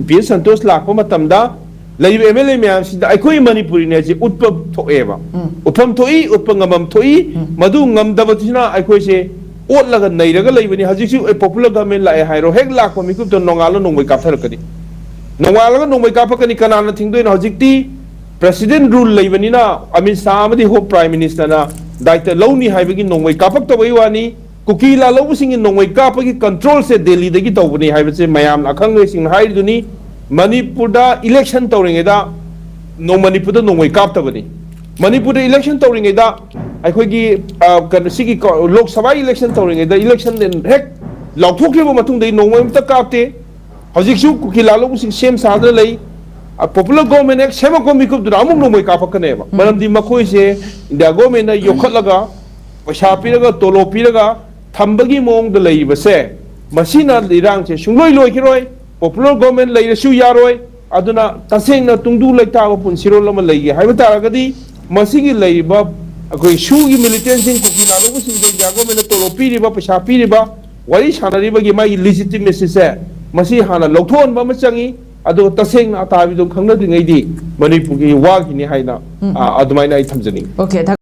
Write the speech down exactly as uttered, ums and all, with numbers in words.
P S Santosh ꯂꯥꯛꯄ ꯃꯇꯝꯗ ꯂꯩꯔꯤꯕ ꯑꯦꯝ ꯑꯦꯜ ꯑꯦ ꯃꯌꯥꯝꯁꯤꯗ ꯑꯩꯈꯣꯏ ꯃꯅꯤꯄꯨꯔꯤꯅꯦ ꯍꯥꯏꯁꯦ ꯎꯠꯄ ꯊꯣꯛꯑꯦꯕ꯫ ꯎꯠꯐꯝ ꯊꯣꯛꯏ, ꯎꯠꯄ ꯉꯝꯐꯝ ꯊꯣꯛꯏ꯫ ꯃꯗꯨ ꯉꯝꯗꯕꯁꯤꯅ ꯑꯩꯈꯣꯏꯁꯦ ꯑꯣꯠꯂꯒ ꯅꯩꯔꯒ ꯂꯩꯕꯅꯤ꯫ ꯍꯧꯖꯤꯛꯁꯨ ꯑꯦ, ꯄꯣꯄꯨꯂꯔ ꯒꯚꯔꯟꯃꯦꯟ ꯂꯥꯛꯑꯦ ꯍꯥꯏꯔꯣ, ꯍꯦꯛ ꯂꯥꯛꯄ ꯃꯤꯀꯨꯞꯇ ꯅꯣꯡꯉꯥꯜꯂ ꯅꯣꯡꯃꯩ ꯀꯥꯞꯊꯔꯛꯀꯅꯤ꯫ ꯅꯣꯡꯉꯥꯜꯂꯒ ꯅꯣꯡꯃꯩ ꯀꯥꯞꯄꯛꯀꯅꯤ꯫ ꯀꯅꯥꯅ ꯊꯤꯡꯗꯣꯏꯅꯣ? ꯍꯧꯖꯤꯛꯇꯤ ꯄ꯭ꯔꯦꯁꯤꯗꯦꯟ ꯔꯨꯜ ꯂꯩꯕꯅꯤꯅ ꯑꯃꯤꯠ ꯁꯥꯍ ꯑꯃꯗꯤ ꯍꯣꯝ ꯄ꯭ꯔꯥꯏꯝ ꯃꯤꯅꯤꯁꯇꯔꯅ ꯗꯥꯏꯇ ꯂꯧꯅꯤ ꯍꯥꯏꯕꯒꯤ ꯅꯣꯡꯃꯩ ꯀꯥꯞꯄꯛꯇꯕꯒꯤ ꯋꯥꯅꯤ꯫ ꯀꯨꯀꯤ ꯂꯥꯜꯍꯧꯕꯁꯤꯡꯒꯤ ꯅꯣꯡꯃꯩ ꯀꯥꯞꯄꯒꯤ ꯀꯟꯇ꯭ꯔꯣꯜꯁꯦ ꯗꯦꯜꯂꯤꯗꯒꯤ ꯇꯧꯕꯅꯤ ꯍꯥꯏꯕꯁꯦ ꯃꯌꯥꯝꯅ ꯑꯈꯪ ꯑꯍꯩꯁꯤꯡꯅ ꯍꯥꯏꯔꯤꯗꯨꯅꯤ꯫ ꯃꯅꯤꯄꯨꯔꯗ ꯏꯂꯦꯛꯁꯟ ꯇꯧꯔꯤꯉꯩꯗ ꯅꯣꯡ-, ꯃꯅꯤꯄꯨꯔꯗ ꯅꯣꯡꯃꯩ ꯀꯥꯞꯇꯕꯅꯤ꯫ ꯃꯅꯤꯄꯨꯔꯗ ꯏꯂꯦꯛꯁꯟ ꯇꯧꯔꯤꯉꯩꯗ ꯑꯩꯈꯣꯏꯒꯤ, ꯑ, ꯀꯩꯅꯣ, ꯁꯤꯒꯤ ꯀ-, ꯂꯣꯛ ꯁꯚꯥ ꯏꯂꯦꯛꯁꯟ ꯇꯧꯔꯤꯉꯩꯗ ꯏꯂꯦꯛꯁꯟ ꯍꯦꯛ ꯂꯥꯎꯊꯣꯛꯈ꯭ꯔꯕ ꯃꯇꯨꯡꯗꯒꯤ ꯅꯣꯡꯃꯩ ꯑꯃꯇ ꯀꯥꯞꯇꯦ꯫ ꯍꯧꯖꯤꯛꯁꯨ ꯀꯨꯀꯤ ꯂꯥꯜꯍꯧꯕꯁꯤꯡ ꯁꯦꯝ ꯁꯥꯗꯅ ꯂꯩ꯫ ꯑ, ꯄꯣꯄꯨꯂꯔ ꯒꯣꯔꯃꯦꯟ ꯍꯦꯛ ꯁꯦꯝꯃꯛꯄ ꯃꯤꯀꯨꯞꯇꯨꯗ ꯑꯃꯨꯛ ꯅꯣꯡꯃꯩ ꯀꯥꯞꯄꯛꯀꯅꯦꯕ꯫ ꯃꯔꯝꯗꯤ ꯃꯈꯣꯏꯁꯦ ꯏꯟꯗꯤꯌꯥ ꯒꯣꯔꯃꯦꯟꯅ ꯌꯣꯛꯈꯠꯂꯒ, ꯄꯩꯁꯥ ꯄꯤꯔꯒ, ꯇꯣꯂꯣꯞ ꯄꯤꯔꯒ ꯊꯝꯕꯒꯤ ꯃꯑꯣꯡꯗ ꯂꯩꯔꯤꯕꯁꯦ, ꯃꯁꯤꯅ ꯏꯔꯥꯡꯁꯦ ꯁꯨꯡꯂꯣꯏ ꯂꯣꯏꯈꯤꯔꯣꯏ꯫ ꯄꯣꯄꯨꯂꯔ ꯒꯣꯔꯃꯦꯟ ꯂꯩꯔꯁꯨ ꯌꯥꯔꯣꯏ꯫ ꯑꯗꯨꯅ ꯇꯁꯦꯡꯅ ꯇꯨꯡꯗꯨ ꯂꯩꯇꯥꯕ ꯄꯨꯟꯁꯤꯔꯣꯜ ꯑꯃ ꯂꯩꯒꯦ ꯍꯥꯏꯕ ꯇꯥꯔꯒꯗꯤ, ꯃꯁꯤꯒꯤ ꯂꯩꯔꯤꯕ ꯑꯩꯈꯣꯏ ꯁꯨꯒꯤ ꯃꯤꯂꯤꯇꯦꯟꯁꯤꯡ, ꯀꯨꯀꯤ ꯂꯥꯜꯍꯧꯕꯁꯤꯡꯗ ꯏꯟꯗꯤꯌꯥ ꯒꯣꯔꯃꯦꯟꯅ ꯇꯣꯂꯣꯞ ꯄꯤꯔꯤꯕ, ꯄꯩꯁꯥ ꯄꯤꯔꯤꯕ, ꯋꯥꯔꯤ ꯁꯥꯟꯅꯔꯤꯕꯒꯤ ꯃꯥꯒꯤ ꯂꯤꯖꯤꯇꯤꯃꯦꯁꯤꯁꯦ, ꯃꯁꯤ ꯍꯥꯟꯅ ꯂꯧꯊꯣꯛꯍꯟꯕ ꯑꯃ ꯆꯪꯉꯤ꯫ ꯑꯗꯨꯒ ꯇꯁꯦꯡꯅ ꯑꯇꯥꯕꯤꯗꯣ ꯈꯪꯅꯗ꯭ꯔꯤꯉꯩꯗꯤ ꯃꯅꯤꯄꯨꯔꯒꯤ ꯋꯥꯈꯤꯅꯤ ꯍꯥꯏꯅ, ꯎꯝ꯫ ꯑ, ꯑꯗꯨꯃꯥꯏꯅ ꯑꯩ ꯊꯝꯖꯅꯤꯡꯉꯤ꯫ ꯑꯣꯀꯦ,